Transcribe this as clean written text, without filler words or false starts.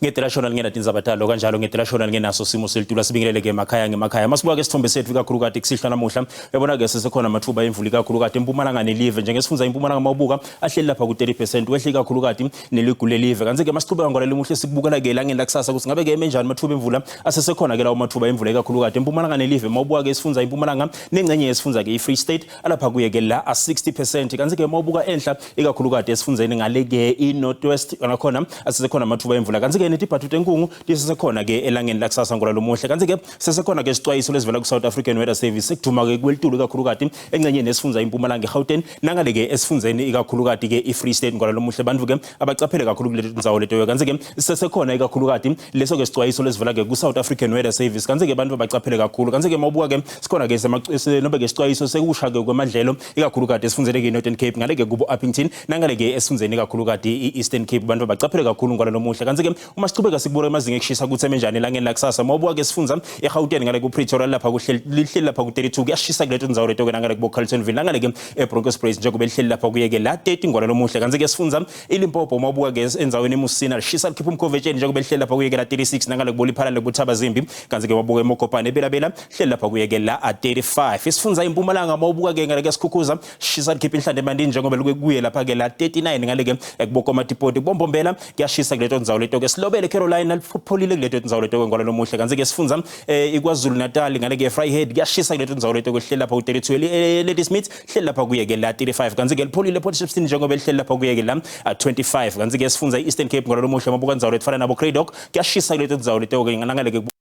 Ngedela shona lingena tindzaba talo kanjalo ngedela shona lingenaso simo selitulu asibingelele-ke emakhaya ngemakhaya. Masibuka-ke isithombe sethu ikakhulukati kusihlwa namuhla. Uyabona-ke sesekhona amathuba emvula ikakhulukati eMpumalanga nelive. Njengesifundza iMpumalanga mawubuka ahleli lapha ku-30% wehle ikakhulukati neligu lelive. Kanti-ke masichubeka ngolelo muhle sikubukela-ke elangeni lakusasa ukuthi ngabe-ke eme njani amathuba emvula asesekhona-ke lawo mathuba emvula ikakhulukati eMpumalanga nelive. Mawubuka-ke isifundza iMpumalanga nengcenye yesifundza-ke i-Free State alapha kuye-ke la a-60%. Kanti-ke mawubuka enhla ikakhulukati esifundzeni ngale-ke i-North West nakhona asesekhona amathuba emvula. Kanti-ke netibhathu tenkungu tisesekhona-ke elangeni lakusasa ngolalo muhle. Kanti-ke sesekhona-ke isicwayiso lesivela ku-South African Weather Service sekuduma-ke kwelitulu ikakhulukati engcenyeni yesifundza iMpumalanga eGauteng nangale-ke esifundzeni ikakhulukati-ke i-Free State ngolalo muhle. Bantu-ke abacaphele kakhulu kule ndzawo letoyo. Kanti-ke sesekhona ikakhulukati leso-ke sicwayiso lesivela-ke ku-South African Weather Service. Kanti-ke bantu abacaphele kakhulu. Kanti-ke mawubuka-ke sikhona-ke nobe-ke isicwayiso sekusha-ke kwemadlelo ikakhulukati esifundzeni ke-Northern Cape ngale-ke kubo Upington nangale-ke esifundzeni ikakhulukati i-Eastern Cape. Bantu abacaphele kakhulu ngolalo muhle. Kanti-ke uma sichubeka sikubuka emazinga ekushisa ukuthi eme njani elangeni lakusasa, mawubuka-ke sifundza eGauteng ngale ku-Pretoria lapha lihleli lapha ku-32 kuyashisa kuleto ndzawo leto-ke nangale kubo Carltonville nangale-ke eBronkhorstspruit njengoba lihleli lapha kuye-ke la 30 ngolalo muhle. Kanti-ke sifundza iLimpopo mawubuka-ke endzaweni eMusina lishisa likhipha umkhovetsheni njengoba lihleli lapha kuye-ke la 36 nangale kubo Lephalale kuThabazimbi. Kanti-ke wabuka eMokopane eBelabela hleli lapha kuye-ke la 35. Isifundza iMpumalanga mawubuka-ke ngale kuyaSkhukhuza shisa likhipha inhlande emandini njengoba luke kuye lapha-ke la 39 ngale-ke ekubokomatipoti kuBombombela kuyashisa kuleto ndzawo leto-ke Silobele Carolina lipholile kuleto ndzawo leto-ke ngolalo muhle. Kanti-ke sifundza iKwaZulu Natal ngale-ke Vryheid kuyashisa kuleto ndzawo leto-ke hleli lapha ku-32 Ladysmith hleli lapha kuye-ke la 35. Kanti-ke lipholile Port Shepstone njengoba lihleli lapha kuye-ke la 25. Kanti-ke sifundza i-Eastern Cape ngolalo muhle mabuka ndzawo letifana nabo Cradock kuyashisa kuleto ndzawo leto-ke nangale-ke.